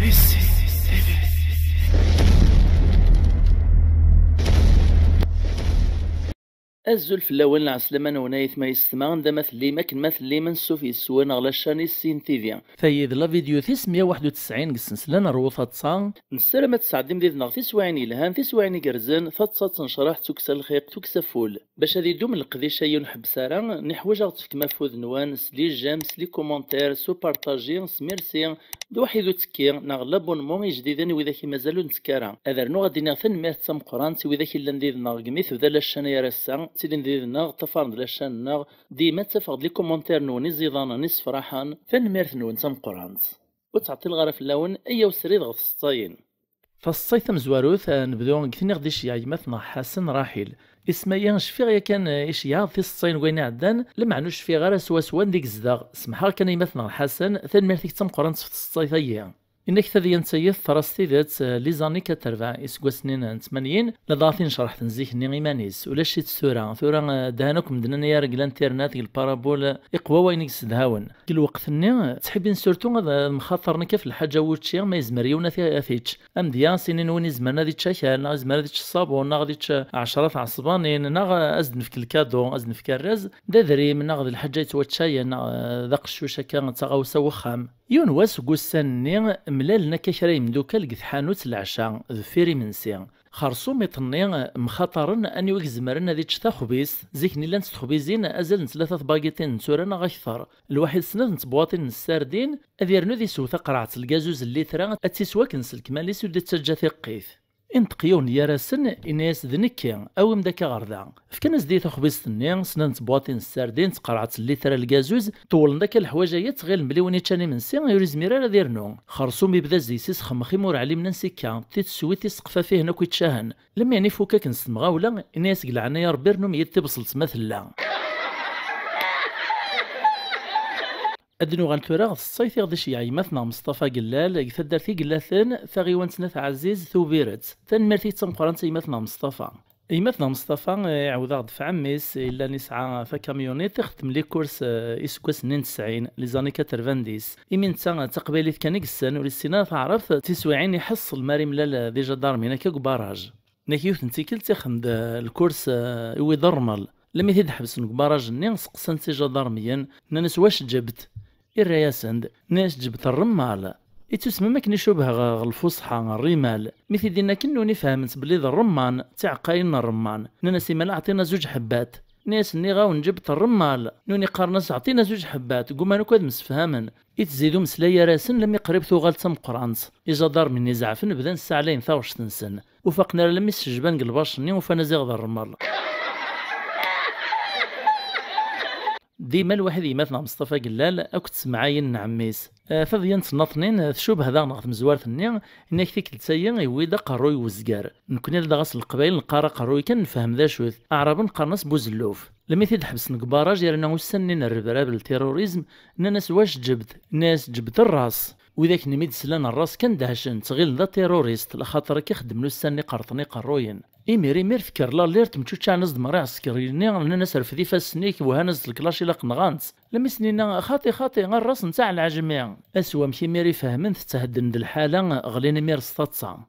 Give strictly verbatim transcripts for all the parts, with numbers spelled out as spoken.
Azul fell-awen, lɛeslama-nwen ay atma yessetma, anda ma tellim, akken ma tellim, ansuf yes-wen ɣer la chaîne Issin T V. Tayi d la vidéo tis meyya u waḥed u tesɛin deg ssensla n Rwu Taḍsa. Nessaram ad tesɛeddim did-neɣ tiswiɛin yelhan, tiswiɛin igerrzen, taḍsa d tnecreḥ, tukksa lxiq, tukksa ful. Bac ad idum leqdic-agi ur nḥebbes ara, neḥwaǧ ad ɣ-tefkem afud-nwen s les j'aime, s les commentaires, s upartaji, s merci, d waḥid uttekki neɣ l'abonnement ijdiden i widak i mazal ur nettekki ara. Ad rnuɣ ad d-iniɣ tanemmirt d tameqqrant i widak i llan did-neɣ deg mi tebda la chaîne ar ass-a, ttilin did-neɣ, ṭṭafaren-d la chaîne-nneɣ, dima ttafeɣ-d les commentaires-nwen iẓidanen, issefraḥen, tanemmirt-nwen d tameqqrant. Ur ttɛeṭṭileɣ ara fell-awen, ayyaw srid ɣef tseḍsayin. Taseḍsayt tamezwarut, eh, nebdu deg tin i ɣ-d-iceyyeɛ gma-tneɣ Ḥasen Raḥil. Isem-agi cfiɣ yakan, eh, iceyyeɛ-aɣ-d tiseḍsayin deg wayen iɛeddan, lameɛna ur cfiɣ ara swaswa anda i yezdeɣ. Semḥeɣ kan a gma-tneɣ Ḥasen, tanemmirt-ik d tameqqrant ɣef tseḍsayt-agi. Inna-k tadyant-agi teḍra s tidet, eh, les années quatre-vingts, iseggasen-nni n tmanyin, ladɣa tinecreḥt n zik-nni iman-is, ulac-itt tura. Tura, eh, dhan akk medden-nni ara deg l'internet, deg lparabol, eh, iqwa wayen i yessedhawen. Deg lweqt-nni, ttḥibbin surtout ad, ad mxaṭren akka ɣef lḥaǧa n wučči, ma yezmer yiwen ad t-, ad t-yečč. Amedya, s inin win izemren ad yečč akal, neɣ izmer ad yečč ṣṣabun, neɣ ad yečč ɛecra tɛeṣbanin, neɣ ad s-d-nefk lkadu, ad s-d-nefk arraz, d adrim, neɣ d lḥaǧa yettwaččayen, neɣ d aqeccuc akka, d taɣawsa n wexxam. Yiwen wass deg ussan-nni, mlalen akka kra yemdukal deg tḥanut n leɛca, deffir imensi. Xersum iṭ-nni, mxaṭaren aniwa i izemren ad yečč taxbizt, zik-nni llant texbizin azal n tlata tbagiṭin n tura neɣ akter, lwaḥid snat n tebwaṭin n ssardin, ad yernu ad isew taqerɛet n lgazuz n litra, ad tt-isew akken s lekmal-is ur d-ittaǧǧa tiqqit. Inṭeq yiwen gar-asen, inna-yas: "D nekki, awim-d akka ɣer da." Fkan-as-d i taxbizt-nni, snat n tebwaṭin n ssardin, taqerɛet n litra n lgazuz, ṭewwlen-d akka leḥwayeǧ-agi, ttɣilen belli win yeččan imensi ur izmir ara ad irnu. Xersum ibda zzi-s isxemxim ur ɛlimen ansi akka, d titsewwit tiseqfafihin akk iččahen. Lemmer ifuk akken s temɣawla, inna-yas: "Deg leɛnaya Rebbi, rnum-iyi-d tibṣelt ma tella." Ad nuɣal tura ɣer tseḍsayt i ɣ-d-iceyyeɛ gma-tneɣ Meṣṭafa Gellal, deg taddart Igellaten, taɣiwant n At Ɛziz, Tubiret. Tanemmirt-ik d tameqqrant a gma-tneɣ Meṣṭafa. Gma-tneɣ Meṣṭafa, eh, iɛawed-aɣ-d ɣef ɛemmi-s, yellan yesɛa takamyunit, ixeddem les courses, eh, iseggasen-nni n tesɛin, les années quatre-vingt-dix. Imi netta d taqbaylit kan i yessen, ur yessin ara taɛrabt, tiswiɛin iḥeṣṣel mi ara imlal, eh, d ijadarmiyen akka deg ubaraj. Nek yiwet n tikkelt ixdem-d, eh, lkurs, eh, i wid n ṛṛmel. Lemmi t-id-ḥebsen deg ubaraj-nni, seqsan-t ijadarmiyen, nnan-as: "Wac ǧǧebt?" Irra-yasen-d, nnan-as: "Ǧǧebt ṛṛemmal." Ittusmem akken icubeh ɣ-, ɣer lfuṣḥa, ṛṛimal. Mi t-id-inna akken, nuni fehmen-t belli d ṛṛemman, d tiɛeqqayin n ṛṛemman. Nnan-as: "Imala ɛṭin-as zuǧ ḥebbat." Nnan-as: "Nniɣ-awen ǧǧebt ṛṛemmal." Nuni qqaren-as: "Ɛṭin-as zuǧ ḥebbat." Gguman akk ad msefhamen. Itezzi-d umeslay gar-asen, lemmi qrib tuɣal d tameqqrant. Ijadarmiyen izeɛfen bdan ssaɛlayen taɣect-nsen. Ur faqen ara lemmi s-cejban deg lbac-nni, ufan aziɣ d ṛṛemmal. Dima lwaḥid gma-tneɣ Meṣṭafa Gellal akked tsemɛayin n ɛemmi-s. Eh, tadyant n Naṭnin, eh, tcubeh daɣen ɣer tmezwart-nni, inna-k tikkelt-agi yewwi-d aqerruy n wezger. Nekkni ladɣa s Leqbayel neqqar aqerruy kan nefhem d acu-t. Aɛraben qqaren-as buzelluf. Lemmi t-id-ḥebsen deg ubaraj yerna ussan-nni n rrebrab n ltirurizm, nnan-as: "Wac ǧǧebt?" Nnan-as: "Ǧǧebt ṛṛas." Widak-nni mi d-slan ṛṛas kan dehcen, ttɣilen d atirurist, laxaṭer akka i xeddmen ussan-nni qerṭen iqerruyen. Imir imir tekker lallirt, mčuččɛen-as-d merra iɛsekriyen-nni, rnan-as: "Rfed ifassen-ik", whan-as-d leklac ilaq nɣan-tt. Lemmi s-ninna: "Xaṭi, xaṭi, a ṛṛas netta ɛelɛejmi." Ass wamek imir ifehmen tetthedden-d lḥala, ɣlin imir s taḍsa.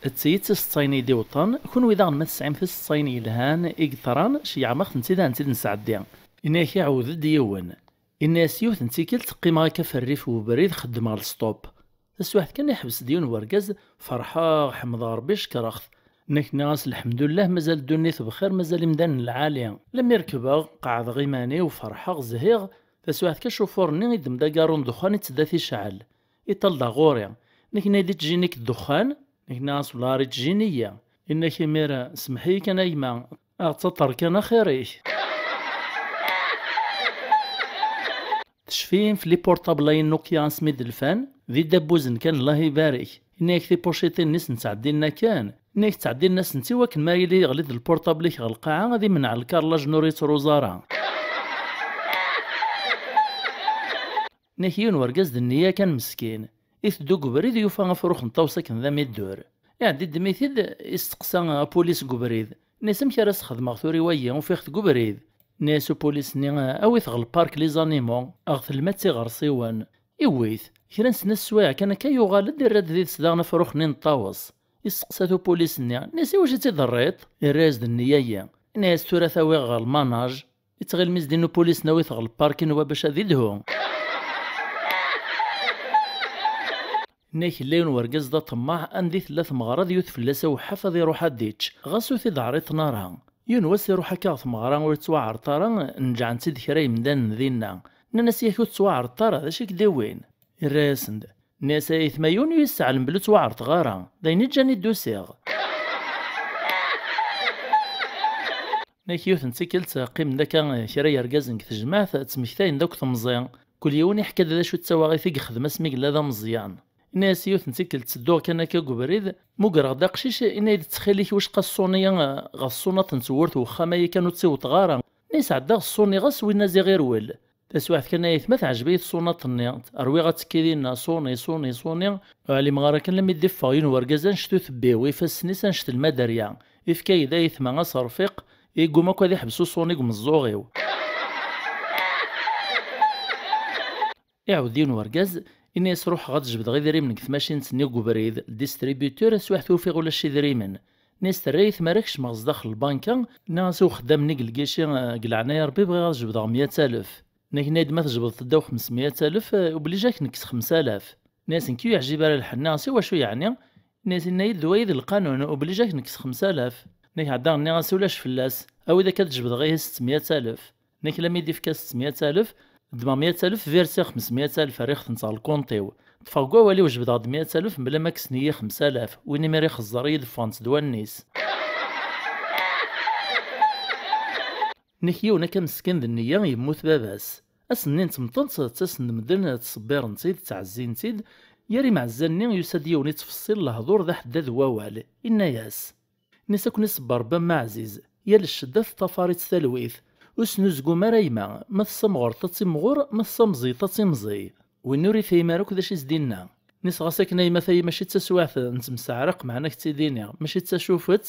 D tidet tiseḍsayin i d-iweṭṭen, kunwi daɣen ma tesɛim tiseḍsayin yelhan i yeṭṭran, ceyyɛem-aɣ-tent-id ad tent-id-nesɛeddi. Inna-yak iɛawed-d yiwen. Inna-yas: "Yiwet n tikkelt qqimeɣ akka ɣef rrif n ubrid, xeddmeɣ lstop." Taswiɛt kan iḥbes-d yiwen wergaz, ferḥeɣ, ḥemdeɣ Rebbi, cekkreɣ-t. Nniɣ-as: "Lḥemdullah, mazal ddunit bxir, mazal imdanen lɛali." Lemmi rekbeɣ, qeɛdeɣ iman-iw, ferḥeɣ, zhiɣ. Taswiɛt kan acufur-nni iddem-d agaru n ddexxan, ittedda t-icɛel. Iṭal-d ɣur-i. Nniɣ-as: "Ttjin-ik ddexxan?" Nniɣ-as: "Wellah ur ittjin-iyi." Inna-k imir: "Semmeḥ-iyi kan a gma, aɣ-ttaṭer kan axir-ik." Tecfim f les portables-ayi n Nokia asmi d-lfan, d idabbuzen kan, Allah ibarek. Inna-yak tipuciṭin-nni s nettɛeddin akken, inna-yak ttɛeddin-asent i wakken ma yili yeɣli-d lpurṭabl-ik ɣer lqaɛa ad imneɛ lkarlaj-nni ur yettruẓ ara. Nek yiwen wergaz d nniya kan meskin. Iteddu deg ubrid yufa afrux n ṭawes akken d amiddur. Iɛeddi ddem-it-id, isteqsa apulis deg ubrid. Nnan-as: "Amek ara s-xedmeɣ tura i wagi? Ufiɣ-t deg ubrid." Nni-as upulis-nni: "Awit ɣer lpark les animaux, ɣer telmat tiɣersiwen." Iwwi-t. Kra n sna teswiɛt kan akka, yuɣal-d, irra-d did-s daɣen afrux-nni n ṭṭawes. Yesteqsa-t upulis-nni, nni-as: "Iwacu i tt-id-terriḍ?" Irra-yas-d: "Nniya-yi." Nni-as: "Tura ad t-awiɣ ɣer lmanaǧ." Yettɣil mi s-d-yenna upulis-nni: "Awit ɣer lpark i nwa bac ad idhu." Nni-ak: "Yella yiwen wergaz d aṭemmaɛ, anda i tella tmeɣra ad yut fell-as awḥaf ad iruḥ ad d-ičč, ɣas ur t-id-ɛriḍen ara. Yiwen wass iruḥ akka ɣer tmeɣra ur yettwaɛreḍ ara, neǧǧɛen-tt-id kra yemdanen dinna. Nnan-as: 'Yak ur tettwaɛreḍ ara, d acu i k-d-iwin?'" Irra-yasen-d. Nni-as: "Ay aytma, yiwen ur yi-sseɛlem belli ur ttwaɛreḍeɣ ara, d ayen i ǧǧan i d-usiɣ." Nni-ak: "Yiwet n tikkelt, qqimen-d akka kra yergazen deg tejmaɛt, ttmektayen-d akk temẓi. Kul yiwen iḥka-d d acu d tawaɣit i yexdem asmi yella d ameẓyan. Nni-as: Yiwet n tikkelt ttedduɣ kan akka deg ubrid, mugreɣ-d aqcic, yenna-yi-d: 'Ttxil-k, wicqa ṣṣuni ɣef tṣunaṭ n tewwurt n wexxam-ayi kan ur tt-iwṭeɣ ara.' Nni-as: Ɛeddaɣ ṣṣuniɣ-as, winna ziɣ irwel. Taswiɛt kan ay aytma teɛjeb-iyi tṣunaṭ-nni, rwiɣ attekki dinna, ṣuni, ṣuni, ṣuni, ur ɛlimeɣ ara kan lammi d-iffeɣ yiwen wergaz annect utebbiw, ifassen-is annect lmaderya. Ifka-yi-d aytma aserfiq, yegguma akk ad iḥbes uṣuni deg umeẓẓuɣ-iw." Iɛawed yiwen wergaz, ini-as: "Ruḥeɣ ad jebdeɣ idrimen deg tmacint-nni deg ubrid, le distributeur, taswiɛt ufiɣ ulac idrimen." Nni-as: "Terra-yi tmara kecmeɣ zdaxel lbanka, nniɣ-as i uxeddam-nni deg lgici, eh, deg leɛnaya Rebbi, bɣiɣ ad jebdeɣ meyya alef." Nni-ak: "Nna-yi-d ma tjebdeḍ-d akk xemsmeyya alef, eh, obliǧ-ak nekk s xemsa alaf." Nni-as: "Nekk ur yeɛjib ara lḥal." Nniɣ-as: "I wacu yeɛni?" Nni-as: "Inna-yi-d d wayi d lqanun, obliǧ-ak nekk s xemsa alaf." Nni-ak: "Ɛeddaɣ nniɣ-as ulac fell-as, awi-d akka ad jebdeɣ ihi setmeyya alef." Nni-ak: "Lammi d-ifka setmeyya alef, ddmeɣ meyya alef, virsiɣ xemsmeyya alef, rriɣ-tent ɣer lkunt-iw. Ṭṭfeɣ deg wawal-iw jebdeɣ-d meyya alef, mebla ma kksen-iyi xemsa alaf, win imir ixeẓẓer-iyi-d ffɣen-tt d wallen-is." Nni-ak: "Yiwen akka meskin d nniya, yemmut baba-s. Ass-nni n tmeṭṭut, ttasen-d medden, ttṣebbiren-tt-id, ttɛezzin-tt-id. Gar imɛezza-nni, yusa-d yiwen ittfeṣṣil lehdur d aḥeddad n wawal. Inna-yas: Nni-as: Ad ken-iṣebber Rebbi a mma ɛziz. Yal ccedda teṭṭafar-itt talwit. Ur snuzgum ara gma, ma tessamɣureḍ ad timɣur, ma tessamẓiyeḍ ad timẓi. Win ur ifhim ara akk d acu i s-d-inna. Nni-as: Ɣas akken a gma, tayi mačči d taswiɛt n temseɛraq, meɛna ad k-tt-id-iniɣ, mačči d tacufet."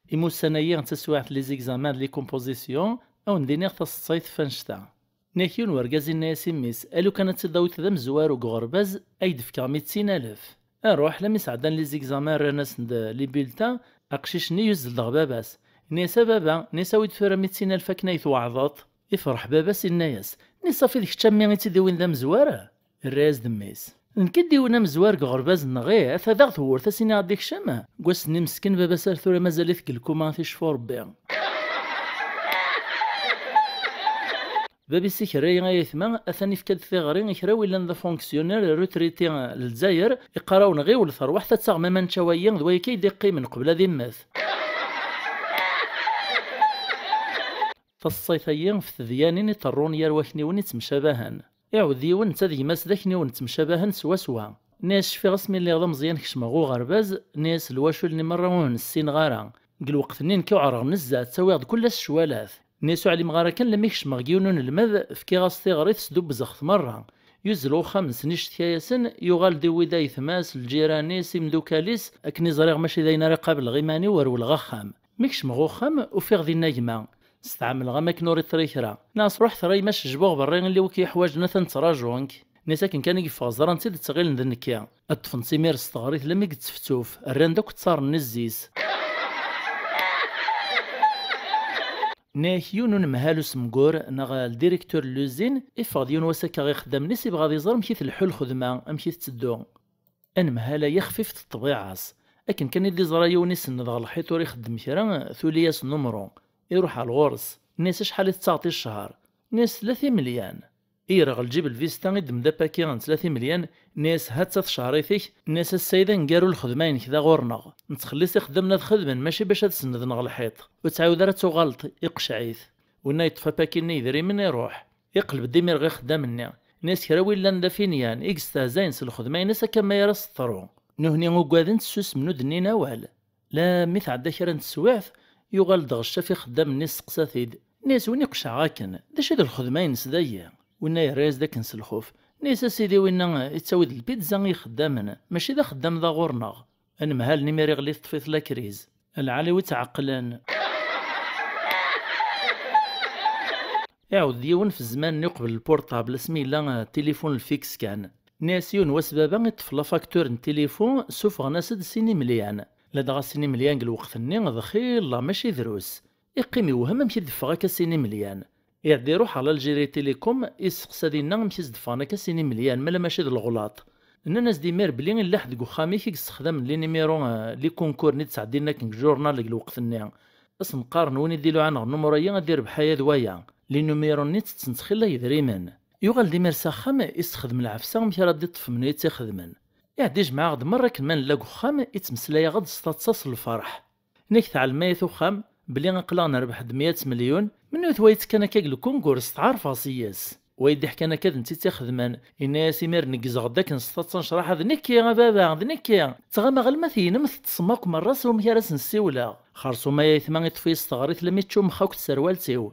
Imi ussan-ayi d taswiɛt n les examens d les compositions, ad wen-d-iniɣ taseḍsayt f annect-a. Nni-ak yiwen wergaz inna-yas i mmi-s: "A lukan ad tt-id-tawiḍ d amezwaru deg uɣerbaz, ad k-d-fkeɣ mitin alef." Iruḥ, lammi sɛeddan les examens, rran-asen-d les bulletins, aqcic-nni yuzzel-d ɣer baba-s. Inna-yas: "A baba," nni-as, "awi-d tura mitin alef akken ay tweɛdeḍ." Ifreḥ baba-s, inna-yas: "Nni ṣafi d kečč a mmi i tt-id-iwin d amezwar?" Irra-yas-d mmi-s: "D nekk i d-iwin amezwar deg uɣerbaz-nneɣ, ih, ata daɣ tewwurt-as ini ad d-ikcem." Deg wass-nni meskin baba-s ar tura mazal-it deg lkuma, ad t-icfu Rebbi. Bab-is ikerra-yi ay aytma, atan ifka-d tiɣri i kra willan d afonctionnaire retraité n Lezzayer, iqqar-awen: ɣiwlet rwaḥet ad taɣem aman ččawayi, d wayagi i d-iqqimen qbel ad immet. Taseḍsayt-ayi f tedyanin iṭerrun gar wakniwen ittemcabahen. Iɛawed yiwen netta d gma-s d akniwen ttemcabahen swaswa. Nni-as: "Cfiɣ asmi lliɣ d ameẓyan kecmeɣ uɣerbaz." Nni-as: "Lwacul-nni merra ur hn-ssineɣ ara. Deg lweqt-nni nekk uɛreɣ nezzeh, ttawiɣ-d kul ass ccwalat." Nni-as: "Ur ɛlimeɣ ara kan lammi kecmeɣ deg yiwen unelmad, fkiɣ-as tiɣri tesdubbezeɣ-t merra. Yuzzel uxxam-nsen icetkayasen, yuɣal-d iwwi-d aytma-s, lǧiran-is, imdukal-is, akken i ẓriɣ mačči d ayen ara qableɣ iman-iw, rewleɣ axxam. Mi kecmeɣ uxxam, ufiɣ dinna gma. Stɛemleɣ am akken ur iṭri kra. Nniɣ-as: 'Ruḥ terra yemma cejbuɣ berri, illi wi k-yeḥwaǧen atan ttraǧun-k.'" Nni-as: "Akken kan i yeffeɣ ẓran-tt-id, ttɣilen d nekki." Ṭṭfen-tt imir s teɣrit lammi i yettefttuf, rran-d akk ttaṛ-nni zzi-s. Nni-ak yiwen unemhal usemgur, neɣ le directeur n l'usine, iffeɣ-d yiwen wass akka ixeddam-nni-s, ibɣa ad iẓer amek i tleḥḥu lxedma, amek i tetteddu. Anemhal-a xfifet ṭṭbiɛa-s. Akken kan i d-iẓra yiwen isennd ɣer lḥiṭ ur ixeddem kra, tuli-yas numru. Iruḥ ɣer ɣur-s. Nni-as: "Acḥal i tettaɣeḍ i ccher?" Nni-as: "Tlata imelyan." Yerɣ lǧib lvista, iddem-d apaki n tlata imelyan, nni-as: "Ha-tt-a tcehrit-ik." Nni-as: "Ass-a i d aneggaru n lxedma-inek da ɣur-neɣ. Nettxelliṣ ixeddamen ad xedmen, mačči bac ad senned neɣ lḥiṭ. Ur ttɛiwed ara ad tuɣaleḍ, iqceɛ-it." Winna yeṭṭef apaki-nni yedrimen, iruḥ. Iqleb-d imir ɣer ixeddam-nni. Nni-as: "Kra wi llan d afinyan, i yestehzayen s lxedma-ines akka ma ara s-teḍru." Nutni ugaden, ssusmen, ur d-nnin awal. Lammi tɛedda kra n teswiɛt, yuɣal-d ɣeccaf ixeddam-nni, yesteqsa-t-id. Nni-as: "Win iqecɛeɣ akken, d acu i d lxedma-ines dayi?" Winna yerra-yas-d akken s lxuf. Nni-as: "A sidi, winna ittawi-d lpizza i ixeddamen, mačči d axeddam da ɣur-neɣ." Anemhal-nni imir iɣli teṭṭef-it lakriz. Lɛali wi tɛeqlen. Iɛawed yiwen fi zzman-nni uqbel lpurṭabl, asmi yella, eh, tilifun lfiks kan. Nni-as yiwen wass baba iṭṭef la facture n tilifun, sufɣen-as-d sin imelyan. Ladɣa sin imelyan deg lweqt-nni d xilla, mačči drus. Iqqim iwhem amek i d-teffeɣ akka sin imelyan. Iɛedda iruḥ ɣer l'Algérie Télécom, isteqsa dinna amek i s-d-ffɣen akka sin imelyan, mala mačči d leɣlaṭ. Nnan-as-d imir belli yella ḥedd deg uxxam-ik i yessexdamen les numéros, eh, les concours-nni d-ttɛeddin akken deg journal deg lweqt-nni. Asenqar n win i d-iluɛan ɣer numru-agi ad irbeḥ aya d waya. Les numéros-nni ttetten-tt xilla yedrimen. Yuɣal-d imir s axxam, issexdem lɛefsa amek ara d-iṭṭef menhu i tt-ixedmen. Iɛedda ijmeɛ-aɣ-d merra akken ma nella deg uxxam, ittmeslay-aɣ-d s taḍsa s lferḥ. Nek tɛelmem ay at uxxam, belli aql-aɣ nerbeḥ-d meyya melyun, menhu-t wa yettekkan akka deg lkungur, steɛṛfeɣ s yes. Wa yi-d-iḥkan akka d netta i tt-ixedmen, yenna-yas imir neggzeɣ-d akken s taḍsa n ccraḥa d nekki a baba, d nekki. Ttɣamaɣ alma teynem teṭṭsem akk merra s wamek ara sen-ssiwleɣ. Xerṣum ay aytma iṭṭef-iyi s teɣrit lami ččumeɣ akk tserwalt-iw.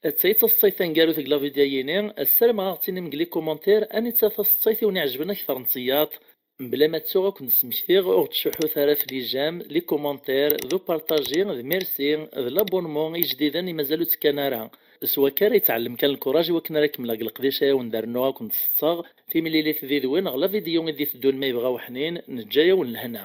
Atta i d taseḍsayt taneggarut deg la vidéo-yini, ssarameɣ ad aɣ-tinim deg les commentaires anita taseḍsayt i wen-iɛejben akter n teyyaṭ. Mebla ma ttuɣ ad ken-d-smektiɣ, ur ɣ-ttcuḥḥut ara ɣef les j'aime, les commentaires, d upartaji, d merci, d l'abonnement i ijdiden i mazal ur ttekkan ara. S wakka ara yettɛellem kan lkuraj i wakken ara kemmleɣ deg leqdic ay awen-d-rennuɣ ad ken-d-seḍseɣ, timlilit did-wen ɣer la vidéo i d-iteddun ma yebɣa uḥnin, neǧǧa-yawen lehna.